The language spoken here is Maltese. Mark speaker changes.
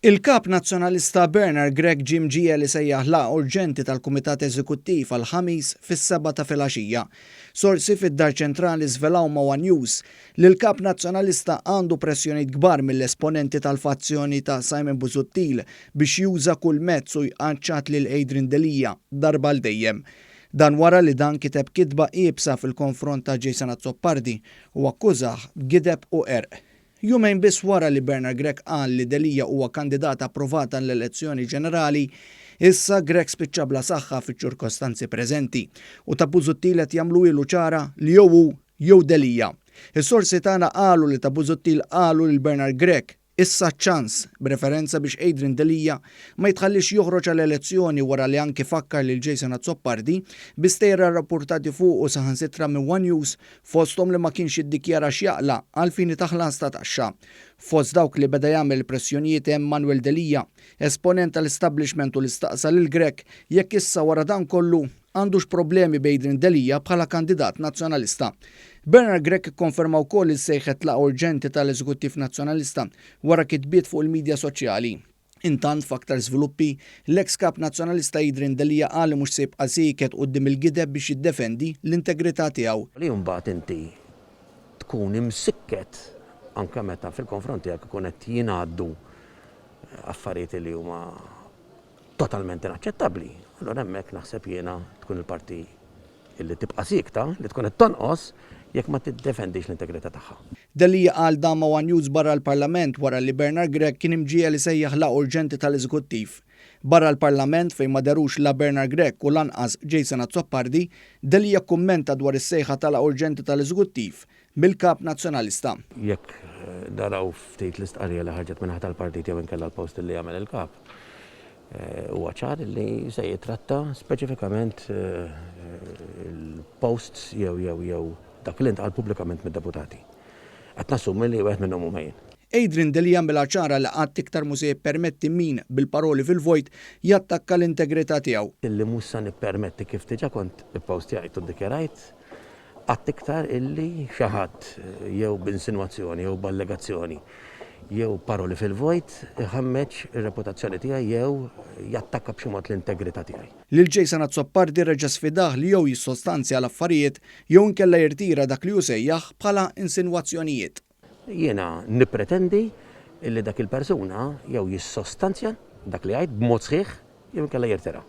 Speaker 1: Il-Kap Nazzjonalista Bernard Grech ġie mġiegħel isejjaħ laqgħa urġenti tal-Kumitat Eżekuttiv għall-Ħamis fis-sebgħa ta' filgħaxija. Sorsi fid-Dar Ċentrali żvelaw ma' one News li l-Kap Nazzjonalista għandu pressjonijiet kbar mill-esponenti tal-fazzjoni ta' Simon Busuttil biex juża kull mezz u jqaċċat lil Adrian Delia darba għal dejjem. Dan wara li dan kiteb kitba iebsa fil-konfront ta' Jason Azzopardi u akkużah b'gideb u qerq. Jumejn biss wara li Bernard Grech qal li Delia huwa kandidat approvat għall-elezzjoni ġenerali, issa Grech spiċċa bla saħħa fiċ-ċirkostanzi preżenti u ta' Busuttil qed jagħmluhielu ċara li jew hu jew Delia. Is-sorsi tagħna qalu li ta' Busuttil qalu lil Bernard Grech Issa ċ-ċans, b'referenza biex Adrian Delia ma jitħalliex joħroġ għal elezzjoni wara li anki fakkar lil Jason Azzopardi bi stejjer rrappurtati fuqu saħansitra minn one News fosthom li ma kienx iddikjara x'jaqla' għall-fini ta' ħlas ta' taxxa. Fost dawk li beda jagħmel pressjonijiet hemm Manuel Delia, esponent tal-establishment u li staqsa lil Grech jekk issa wara dan kollu għandux problemi b'Adrian Delia bħala kandidat Nazzjonalista. Bernard Grech ikkonferma wkoll li ssejħet laqgħa urġenti tal-Eżekuttiv Nazzjonalista wara kitbiet fuq il-midja soċjali. Intant, f'aktar żviluppi, l-eks Kap Nazzjonalista Adrian Delia qal li mhux se jibqa' sieket quddiem il-gideb biex jiddefendi l-integrità tiegħu.
Speaker 2: Li mbagħad inti tkun imsikket anke meta fil-konfront tiegħek ikun qed jingħaddu affarijiet li huma totalment inaċċettabbli, allura hemmhekk naħseb jiena tkun il-parti li tibqa' siekta, li tkun qed tonqos jekk ma tiddefendix l-integrità tagħha.
Speaker 1: Delia qal dan ma' one News barra l-Parlament wara li Bernard Grech kien imġiegħel isejjaħ laqgħa urġenti tal-Eżekuttiv. Barra l-Parlament, fejn ma dherux la Bernard Grech u lanqas Jason Azzopardi, Delia kkummenta dwar is-sejħa ta' laqgħa urġenti tal-Eżekuttiv mill-Kap Nazzjonalista.
Speaker 2: Jekk naraw ftit l-istqarrija li ħarġet min-naħa tal-partit jew inkella l-post li għamel il-Kap, huwa ċar li se jitratta speċifikament il-posts jew jew jew dak li ntqal pubblikament mid-deputati. Qed nassumi li wieħed minnhom huma jien.
Speaker 1: Adrian Delia għamilha ċara li qatt iktar mhu se jippermetti min, bil-paroli fil-vojt, jattakka l-integrità tiegħu.
Speaker 2: Illi mhux se nippermetti kif diġà kont ippostjajt u ddikjarajt, Qatt iktar illi xi ħadd, jew b'insinwazzjoni jew b'allegazzjoni jew paroli fil-vojt, iħammeġ ir-reputazzjoni tiegħi jew jattakka b'xi mod l-integrità tiegħi.
Speaker 1: Lil Jason Azzopardi reġa' sfidah li jew jissostanzja l-affarijiet jew inkella jirtira dak li hu sejjaħ bħala insinwazzjonijiet.
Speaker 2: Jiena nippretendi illi dak il-persuna jew jissostanzja dak li għidt b'mod sħiħ jew inkella jirtira.